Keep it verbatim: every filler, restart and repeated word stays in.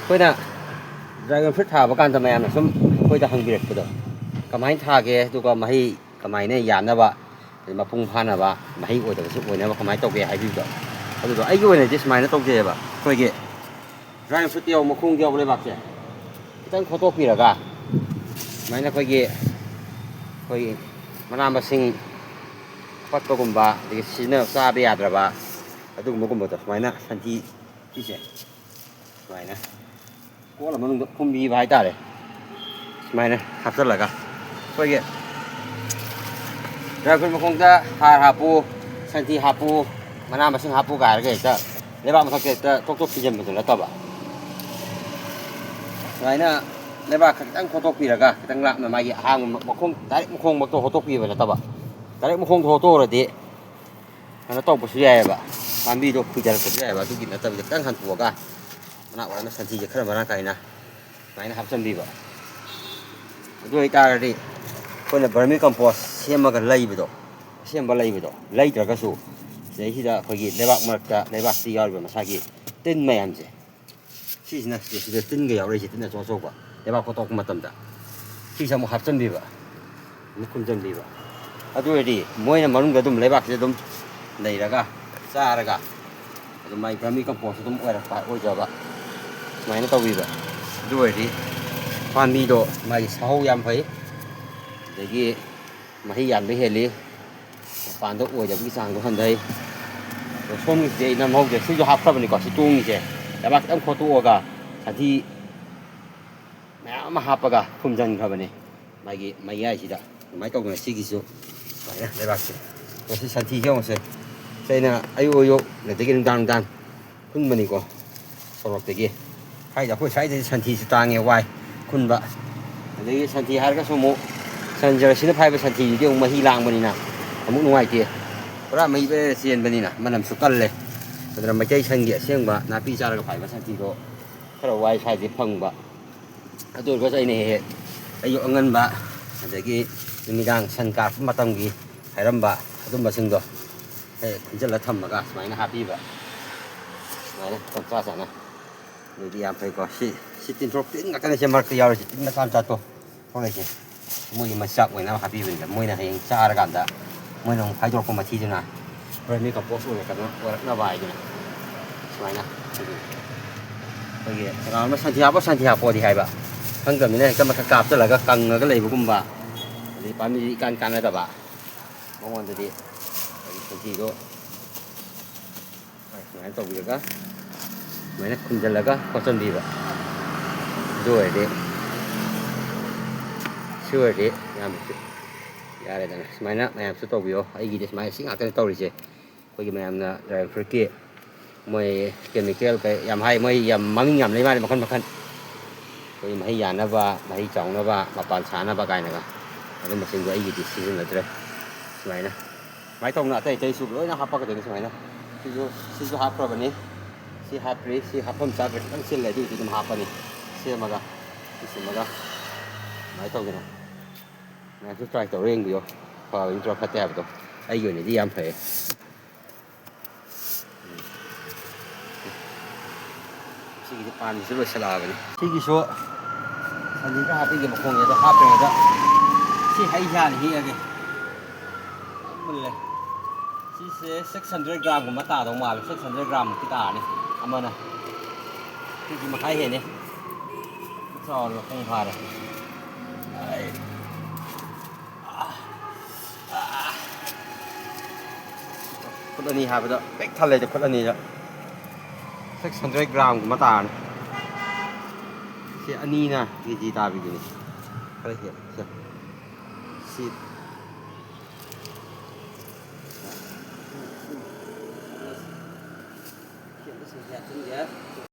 ꯑꯩꯈꯣꯏꯅ dragon fruit ꯊꯥꯕ ꯀꯥꯟꯗ ꯃꯌꯥꯝꯅ ꯁꯨꯝ ꯑꯩꯈꯣꯏꯗ ꯍꯪꯕꯤꯔꯛꯄꯗꯣ, ꯀꯃꯥꯏꯅ ꯊꯥꯒꯦ, ꯑꯗꯨꯒ ꯃꯍꯩ ꯀꯃꯥꯏꯅ ꯌꯥꯅꯕ, ꯑꯗꯩ ꯃꯄꯨꯡ ꯐꯥꯅꯕ, ꯃꯍꯩ ꯑꯣꯏꯗꯕꯁꯨ ꯑꯣꯏꯅꯕ ꯀꯃꯥꯏꯅ ꯇꯧꯒꯦ ꯍꯥꯏꯕꯤꯕꯗꯣ, ꯑꯗꯨꯗꯣ ꯑꯩꯒꯤ ꯑꯣꯏꯅꯗꯤ ꯁꯨꯃꯥꯏꯅ ꯇꯧꯖꯩꯑꯕ꯫ ꯑꯩꯈꯣꯏꯒꯤ dragon fruit ꯌꯥꯎꯕ, ꯃꯈꯣꯡꯗ ꯌꯥꯎꯕ ꯂꯩꯕꯥꯛꯁꯦ ꯈꯤꯇꯪ ꯈꯣꯠꯇꯣꯛꯄꯤꯔꯒ, ꯁꯨꯃꯥꯏꯅ ꯑꯩꯈꯣꯏꯒꯤ, ꯑꯩꯈꯣꯏꯒꯤ ꯃꯅꯥ ꯃꯁꯤꯡ ꯑꯄꯠꯄꯒꯨꯝꯕ, ꯑꯗꯒꯤ ꯁꯤꯖꯤꯟꯅ ꯆꯥꯕ ꯌꯥꯗ꯭ꯔꯕ ꯑꯗꯨꯒꯨꯝꯕꯒꯨꯝꯕꯗꯣ ꯁꯨꯃꯥꯏꯅ ꯁꯟꯊꯤ, ꯁꯤꯁꯦ ꯁꯨꯃꯥꯏꯅ ꯀꯣꯠꯂ ꯃꯅꯨꯡꯗ ꯐꯨꯝꯕꯤꯕ ꯍꯥꯏꯇꯥꯔꯦ꯫ ꯁꯨꯃꯥꯏꯅ ꯍꯥꯞꯆꯤꯜꯂꯒ ꯑꯩꯈꯣꯏꯒꯤ dragon fruit ꯃꯈꯣꯡꯗ ꯍꯥꯔ ꯍꯥꯞꯄꯨ, ꯁꯟꯊꯤ ꯍꯥꯞꯄꯨ, ꯃꯅꯥ ꯃꯁꯤꯡ ꯍꯥꯞꯄꯨ ꯀꯥꯏ ꯍꯥꯏꯔꯒ ꯍꯦꯛꯇ ꯂꯩꯕꯥꯛ ꯃꯊꯛꯇ ꯍꯦꯛꯇ ꯇꯣꯛ ꯇꯣꯛ ꯊꯤꯟꯖꯤꯟꯕꯗꯨ ꯅꯠꯇꯕ, ꯁꯨꯃꯥꯏꯅ ꯂꯩꯕꯥꯛ ꯈꯤꯇꯪ ꯈꯣꯠꯇꯣꯛꯄꯤꯔꯒ, ꯈꯤꯇꯪ ꯂꯥꯞꯅ ꯃꯥꯒꯤ ꯑꯍꯥꯡꯕ ꯃꯈꯣꯡ, direct ꯃꯈꯣꯡꯃꯛꯇ ꯍꯣꯠꯇꯣꯛꯄꯤꯕ ꯅꯠꯇꯕ, direct ꯃꯈꯣꯡꯗ ꯍꯣꯠꯇꯣꯛꯎꯔꯗꯤ ꯀꯩꯅꯣ ꯇꯧꯕꯁꯨ ꯌꯥꯏꯑꯕ, ꯄꯥꯝꯕꯤꯗꯣ ꯈꯨꯏꯊꯔꯛꯄꯁꯨ ꯌꯥꯏꯑꯕ꯫ ꯑꯗꯨꯒꯤ ꯅꯠꯇꯕꯤꯗ ꯈꯤꯇꯪ ꯍꯟꯇꯣꯛꯑꯒ ꯃꯅꯥꯛ ꯑꯣꯏꯔꯞꯅ ꯁꯟꯊꯤꯁꯦ ꯈꯔ ꯃꯔꯥꯡ ꯀꯥꯏꯅ ꯁꯨꯃꯥꯏꯅ ꯍꯥꯞꯆꯤꯟꯕꯤꯕ꯫ ꯑꯗꯨ ꯑꯣꯏꯇꯥꯔꯒꯗꯤ ꯑꯩꯈꯣꯏꯅ vermi compost ꯁꯦꯝꯃꯒ ꯂꯩꯕꯗꯣ, ꯑꯁꯦꯡꯕ ꯂꯩꯕꯗꯣ ꯂꯩꯇ꯭ꯔꯒꯁꯨ, ꯁꯤꯗꯩꯁꯤꯗ ꯑꯩꯈꯣꯏꯒꯤ ꯂꯩꯕꯥꯛ ꯃꯔꯛꯇ, ꯂꯩꯕꯥꯛꯇ ꯌꯥꯎꯔꯤꯕ ꯃꯁꯥꯒꯤ ꯇꯤꯟ ꯃꯌꯥꯝꯁꯦ, ꯁꯤꯁꯤꯅ, ꯁꯤꯗ ꯇꯤꯟꯒ ꯌꯥꯎꯔꯛꯏꯁꯦ, ꯇꯤꯟ ꯑꯆꯧ ꯑꯆꯧꯕ, ꯂꯩꯕꯥꯛ ꯀꯣꯠꯇꯣꯛꯄ ꯃꯇꯝꯗ ꯁꯤꯁꯦ ꯑꯃꯨꯛ ꯍꯥꯞꯆꯤꯟꯕꯤꯕ, ꯑꯃꯨꯛ ꯈꯨꯝꯖꯤꯟꯕꯤꯕ꯫ ꯑꯗꯨ ꯑꯣꯏꯔꯗꯤ ꯃꯣꯏꯅ ꯃꯅꯨꯡꯗ ꯑꯗꯨꯝ ꯂꯩꯕꯥꯛꯁꯤꯗ ꯑꯗꯨꯝ ꯂꯩꯔꯒ, ꯆꯥꯔꯒ, ꯑꯗꯨꯝ ꯃꯥꯏ vermi compost ꯑꯗꯨꯝ ꯑꯣꯏꯔꯛꯄ, ꯑꯣꯏꯖꯕ, ꯁꯨꯃꯥꯏꯅ ꯇꯧꯕꯤꯕ꯫ ꯑꯗꯨ ꯑꯣꯏꯔꯗꯤ ꯄꯥꯝꯕꯤꯗꯣ ꯃꯥꯒꯤ ꯁꯥꯍꯧ ꯌꯥꯝ ꯐꯩ, ꯑꯗꯒꯤ ꯃꯍꯩ ꯌꯥꯟꯕ ꯍꯦꯜꯂꯤ, ꯃꯄꯥꯟꯗ ꯑꯣꯏꯗꯕꯒꯤ ꯆꯥꯡꯗꯣ ꯍꯟꯊꯩ꯫ ꯑꯗꯣ ꯁꯣꯝꯒꯤꯁꯤꯗꯤ ꯑꯩ ꯅꯝꯍꯧꯗ꯭ꯔꯦ, ꯁꯤꯁꯨ ꯍꯥꯞꯈ꯭ꯔꯕꯅꯤꯀꯣ, ꯁꯤ ꯇꯣꯡꯉꯤꯁꯦ ꯂꯩꯕꯥꯛ ꯈꯤꯇꯪ ꯈꯣꯠꯇꯣꯛꯑꯒ ꯁꯟꯊꯤ ꯃꯌꯥꯝ ꯑꯃ ꯍꯥꯞꯄꯒ ꯐꯨꯝꯖꯤꯟꯈ꯭ꯔꯕꯅꯤ ꯃꯥꯒꯤ ꯃꯌꯥꯏꯁꯤꯗ꯫ ꯑꯗꯨꯃꯥꯏꯅ ꯇꯧꯗꯅ ꯁꯤꯒꯤꯁꯨ ꯁꯨꯃꯥꯏꯅ ꯂꯩꯕꯥꯛꯁꯦ, ꯃꯁꯤ ꯁꯟꯊꯤꯁꯦ ꯌꯦꯡꯉꯨꯁꯦ꯫ ꯁꯤ ꯑꯩꯅ ꯑꯌꯨꯛ ꯑꯌꯨꯛ ꯑꯗꯒꯤ ꯅꯨꯡꯗꯥꯡ ꯅꯨꯡꯗꯥꯡ ꯍꯨꯟꯕꯅꯤꯀꯣ ꯁꯣꯔꯣꯛꯇꯒꯤ꯫ ꯁ꯭ꯋꯥꯏꯗ, ꯑꯩꯈꯣꯏ ꯁ꯭ꯋꯥꯏꯗꯗꯤ ꯁꯟꯊꯤꯁꯨ ꯇꯥꯡꯉꯦ, ꯋꯥꯏ ꯈꯨꯟꯕ꯫ ꯑꯗꯒꯤ ꯁꯟꯊꯤ ꯍꯥꯏꯔꯒꯁꯨ ꯑꯃꯨꯛ ꯁꯟ ꯖꯔꯁꯤꯅ ꯐꯥꯏꯕ ꯁꯟꯊꯤꯁꯤꯗꯤ ꯑꯃꯨꯛ ꯃꯍꯤ ꯂꯥꯡꯕꯅꯤꯅ ꯑꯃꯨꯛ ꯅꯨꯡꯉꯥꯏꯇꯦ, ꯄꯨꯔꯥ ꯃꯍꯤ ꯕꯦꯔꯦ ꯆꯦꯟꯕꯅꯤꯅ ꯃꯅꯝꯁꯨ ꯀꯜꯂꯦ꯫ ꯑꯗꯨꯅ ꯃꯩꯇꯩ ꯁꯟꯒꯤ ꯑꯁꯦꯡꯕ ꯅꯥꯄꯤ ꯆꯥꯔꯒ ꯐꯥꯏꯕ ꯁꯟꯊꯤꯗꯣ ꯈꯔ ꯋꯥꯏ ꯁ꯭ꯋꯥꯏꯗꯩ ꯐꯪꯕ꯫ ꯑꯗꯨ ꯑꯣꯏꯔꯒꯁꯨ ꯑꯩꯅ ꯍꯦꯛ ꯍꯦꯛ ꯑꯌꯨꯛ ꯑꯉꯟꯕ, ꯑꯗꯒꯤ ꯅꯨꯃꯤꯗꯥꯡ ꯁꯟ ꯀꯥꯔꯛꯄ ꯃꯇꯝꯒꯤ ꯍꯥꯏꯔꯝꯕ ꯑꯗꯨꯝꯕꯁꯤꯡꯗꯣ ꯍꯦꯛ ꯈꯨꯟꯖꯤꯜꯂ ꯊꯝꯃꯒ ꯁꯨꯃꯥꯏꯅ ꯍꯥꯞꯄꯤꯕ, ꯁꯨꯃꯥꯏꯅ ꯃꯇꯝ ꯆꯥ ꯆꯥꯅ꯫ ꯑꯗꯨꯗꯤ ꯌꯥꯝ ꯐꯩꯀꯣ꯫ ꯁꯤ, ꯁꯤ ꯇꯤꯟꯊꯣꯔꯛ ꯇꯤꯟ ꯉꯥꯛꯇꯅꯦ ꯁꯤ ꯃꯔꯛꯇ ꯌꯥꯎꯔꯤꯁꯦ, ꯇꯤꯟ ꯃꯆꯥ ꯃꯆꯥ ꯇꯣ ꯊꯣꯛꯂꯛꯏꯁꯦ꯫ ꯃꯣꯏꯒꯤ ꯃꯆꯥꯛ ꯑꯣꯏꯅꯕ ꯍꯥꯞꯄꯤꯕꯅꯤꯗ, ꯃꯣꯏꯅ ꯍꯌꯦꯡ ꯆꯥꯔꯀꯥꯟꯗ ꯃꯣꯏꯅ ꯑꯃꯨꯛ ꯐꯥꯏꯗꯣꯔꯛꯄ ꯃꯊꯤꯗꯨꯅ ꯕꯔꯃꯤ ꯀꯝꯄꯣꯁ ꯑꯣꯏꯔꯛꯀꯅ-, ꯑꯣꯏꯔꯛꯅꯕ ꯍꯥꯏꯗꯨꯅ ꯁꯨꯃꯥꯏꯅ ꯑꯩꯈꯣꯏꯒꯤ ꯀꯅꯥꯒꯨꯝꯕ ꯁꯟꯊꯤ ꯍꯥꯞꯄꯣ, ꯁꯟꯊꯤ ꯍꯥꯞꯄꯣꯗꯤ ꯍꯥꯏꯕ, ꯈꯪꯗꯕꯅꯤꯅ ꯍꯦꯛꯇ ꯃꯊꯛ ꯀꯥꯞꯆꯜꯂꯒ ꯀꯪꯉꯒ ꯂꯩꯕꯒꯨꯝꯕ, ꯑꯗꯩ ꯄꯥꯝꯕꯤꯁꯤ ꯏꯀꯥꯟ ꯀꯥꯟꯅꯗꯕ ꯃꯉꯣꯟꯗꯗꯤ ꯑꯩꯈꯣꯏꯒꯤ ꯁꯟꯊꯤꯗꯣ ꯁꯨꯃꯥꯏꯅ ꯇꯧꯕꯤꯔꯒ, ꯁꯨꯃꯥꯏꯅ ꯈꯨꯝꯖꯤꯜꯂꯒ ꯈꯣꯠꯆꯟꯕꯤꯕ꯫ ꯑꯗꯨ ꯑꯣꯏꯔꯗꯤ, ꯁꯤ ꯑꯣꯏꯔꯗꯤ ꯌꯥꯝ ꯌꯥꯔꯦꯗꯅ꯫ ꯁꯨꯃꯥꯏꯅ ꯃꯌꯥꯝꯁꯨ ꯇꯧꯕꯤꯌꯣ꯫ ꯑꯩꯒꯤꯗꯤ ꯁꯨꯃꯥꯏꯅ ꯁꯤ ꯉꯥꯛꯇꯅꯦ ꯇꯧꯔꯤꯁꯦ꯫ ꯑꯩꯈꯣꯏꯒꯤ ꯃꯌꯥꯝꯅ ꯗ꯭ꯔꯥꯒꯟ ꯐ꯭ꯔꯨꯏꯠꯀꯤ ꯃꯣꯏ ꯀꯦꯃꯤꯀꯦꯜ ꯀꯩ ꯌꯥꯝ ꯍꯥꯏ, ꯃꯣꯏ ꯌꯥꯝ ꯃꯃꯤꯡ ꯌꯥꯝ ꯂꯩ ꯃꯥꯜꯂꯦ, ꯃꯈꯜ ꯃꯈꯜ꯫ ꯑꯩꯈꯣꯏꯒꯤ ꯃꯍꯩ ꯌꯥꯅꯕ, ꯃꯍꯩ ꯆꯥꯎꯅꯕ, ꯃꯄꯥꯟ ꯁꯥꯅꯕ ꯀꯥꯏꯅꯒ꯫ ꯑꯗꯨꯝꯕꯁꯤꯡꯗꯣ ꯑꯩꯒꯤꯗꯤ ꯁꯤꯖꯤꯟꯅꯗ꯭ꯔꯦ꯫ ꯁꯨꯃꯥꯏꯅ, ꯁꯨꯃꯥꯏꯅ ꯇꯧꯅ ꯑꯇꯩ ꯑꯇꯩꯁꯨ ꯂꯣꯏꯅ ꯍꯥꯞꯄꯛꯀꯗꯣꯏꯅꯤ꯫ ꯁꯨꯃꯥꯏꯅ ꯁꯤꯁꯨ, ꯁꯤꯁꯨ ꯍꯥꯞꯈ꯭ꯔꯕꯅꯤ꯫ ꯁꯤ ꯍꯥꯞꯇ꯭ꯔꯤ꯫ ꯁꯤ ꯍꯥꯞꯐꯝ ꯆꯥꯛ ꯈꯤꯇꯪ ꯆꯤꯜꯂꯦ, ꯑꯗꯨꯏꯁꯨ ꯑꯗꯨꯝ ꯍꯥꯞꯄꯅꯤ꯫ ꯁꯦꯝꯃꯒ, ꯁꯤ ꯁꯦꯝꯃꯒ ꯀꯃꯥꯏꯅ ꯇꯧꯒꯦꯅ ꯃꯌꯥꯝꯁꯨ ꯇ꯭ꯔꯥꯏ ꯇꯧꯔ ꯌꯦꯡꯕꯤꯌꯣ꯫ ꯐꯕ ꯅꯠꯇ꯭ꯔꯣ, ꯐꯠꯇꯦ ꯍꯥꯏꯕꯗꯣ꯫ ꯑꯩꯒꯤ ꯑꯣꯏꯅꯗꯤ ꯌꯥꯝ ꯐꯩꯌꯦ꯫ ꯁꯤꯒꯤꯗꯤ ꯄꯥꯟꯕꯁꯨ ꯂꯣꯏꯁꯤꯜꯂꯛꯑꯕꯅꯤ꯫ ꯁꯤꯒꯤꯁꯨ ꯁꯟꯗꯤ ꯈꯔ ꯍꯥꯞꯄꯤꯒꯦ ꯃꯈꯣꯡꯁꯦ, ꯑꯗꯣ ꯍꯥꯞꯇ꯭ꯔꯤꯉꯩꯗ ꯁꯤ ꯍꯩꯁꯦ ꯍꯥꯟꯅ ꯍꯦꯛꯑꯒꯦ꯫ ꯌꯥꯝ ꯃꯨꯜꯂꯦ꯫ ꯁꯤꯁꯦ six hundred gram ꯒꯨꯝꯕ ꯇꯥꯗꯧ ꯃꯥꯜꯂꯦ, six hundred gram ꯃꯨꯛꯇꯤ ꯇꯥꯔꯅꯤ ꯑꯃꯅ꯫ ꯀꯦ ꯖꯤ ꯃꯈꯥꯏ ꯍꯦꯜꯂꯦ꯫ ꯆꯥꯎꯔꯦ, ꯃꯄꯨꯡ ꯐꯥꯔꯦ꯫ ꯑꯩ, ꯑꯥ, ꯑꯥ꯫ ꯈꯨꯠ ꯑꯅꯤ ꯍꯥꯏꯕꯗ ꯄꯤꯛ ꯊꯜꯂꯦ, ꯈꯨꯠ ꯑꯅꯤꯗ six hundred gram ꯒꯨꯝꯕ ꯇꯥꯔꯅꯤ꯫ ꯁꯤ ꯑꯅꯤꯅ ꯀꯦ ꯖꯤ ꯇꯥꯕꯤꯗꯨꯅꯤ꯫ ꯈꯔ ꯍꯦꯜꯂꯦ꯫ ꯁꯦ꯫ ꯁꯤ꯫